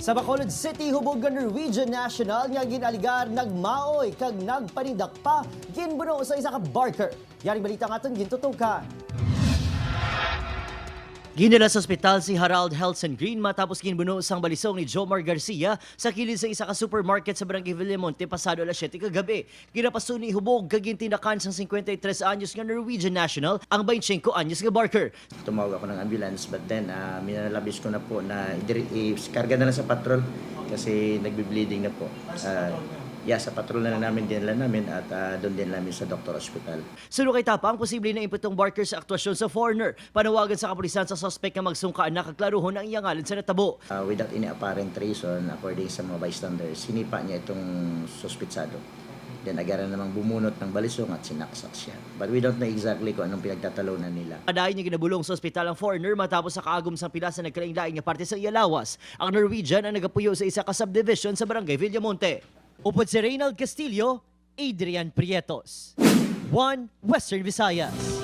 Sa Bacolod City, hubog nga Norwegian national nga ginaligar, nagmaoy kag nagpanindak pa, ginbuno sa isa ka barker. Yaring balita nga aton gintutukan. Ginala sa ospital si Harald Helson Green matapos ginbuno sang balisong ni Jomar Garcia sa kilid sa isa ka supermarket sa Barangay Villamonte pasado alas 7 kagabi. Ginapasuni hubog kag gintinakan sang 53 anyos nga Norwegian national ang 25 anyos nga barker. Tumawag ako ng ambulance, but then minalabis ko na po na i-karga na lang sa patrol kasi nagbe-bleeding na po. Yeah, sa patrol na lang namin dinala namin at doon din namin sa doctor hospital. Suno kay Tapang, posible na imputong barker sa aktuasyon sa foreigner. Panawagan sa kapulisan sa suspect nga magsungkaan na kag klaruhon ang iyang ngalan sa natabo. Without any apparent reason, according sa mga bystanders, sinipa niya itong suspitsado. Then agaran namang bumunot ng balisong at sinaksak siya. But we don't know exactly kung anong pinagtatalunan nila. Padayon niya ginabulong sa ospital ang foreigner matapos sa kaagom sa pila sa nagkalaing-laing nga parte sa iyalawas. Ang Norwegian ang nagapuyo sa isa ka subdivision sa Barangay Villamonte. Upod si Reynald Castillo, Adrian Prietos. One Western Visayas.